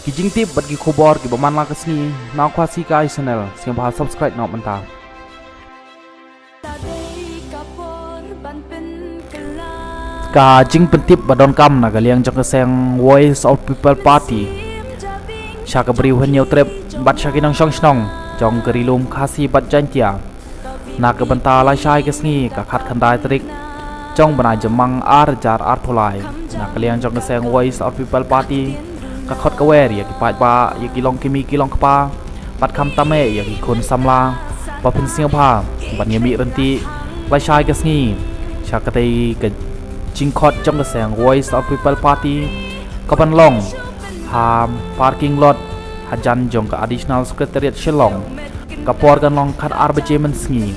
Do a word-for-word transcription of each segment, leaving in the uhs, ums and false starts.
Ki jingtip bad ki khubor kiba man la ka sngi na Khasi Kai Channel, sngewbha subscribe noh mynta. Ka jingpyntip ba donkam na ka liang jong ka seng Voice of People Party sha ka Bri u Hynñiewtrep bad sha ki nongshong shnong jong ka Ri Lum Khasi bad Jaiñtia na ka bynta lashai ka sngi ka khatkhyndai tarik jong bnai Jymmang ar hajar arphew lai. Na ka liang jong ka seng Voice of People Party ka khot ka wer ïa ki paidbah, ïa ki longkmie ki longkpa bad khamtam eh ïa ki khun samla ba phin sngewbha ban ïamih ryntih lashai ka sngi sha katei ka jingkhot jong ka seng Voice of People Party kaban long ha parking lot hajan jong ka Additional Secretariat Shillong. Ka por kan long khatar baje mynsngi.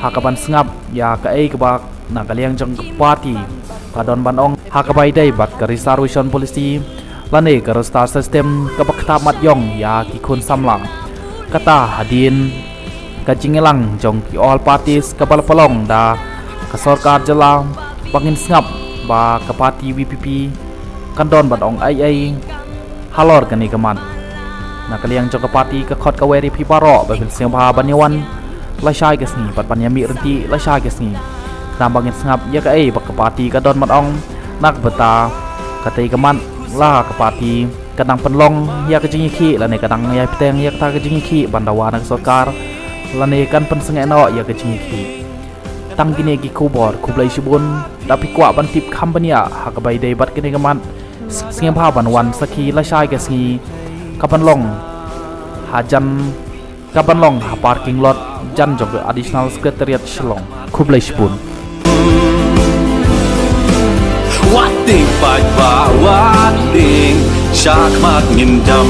Ha kaban sngap ïa kaei kaba na ka liang jong ka party ka don ban ong ha kaba ïadei bad ka reservation policy lane ka roster system kaba ktah mat ïong ïa ki khun samla. Kata hadien ka jingïalang jong ki all parties kaba la pynlong da ka sorkar jylla ba ngin sngap ba ka party V P P kan don ban ong ei ei halor kane ka mat. Na ka liang jong ka party ka khot ka wer ïa phi baroh ba phin sngewbha ban ïawan lashai ka sngi bad ban ïamih ryntih lashai ka sngi. Namar ba ngin sngap ïa kaei ba ka party ka don ban ong na ka bynta katei ka mat la ka party ka dang pynlong ïa ka jingïakhih lane ka dang ïai bteng ïa kata ka jingïakhih ban dawa na ka sorkar lane kan pynsangeh noh ïa ka jingïakhih. Tang kine ki khubor, khublei shibun. Da phi kwah ban tip kham bniah ha kaba ïadei bad kine ki mat, sngewbha ban wan sakhi lashai ka sngi kaban long hajan kaban long ha parking lot jan jong ka Additional Secretariat Shillong. Khublei shibun. Wat ding paidbah, wat ding shakhmat ngin dam.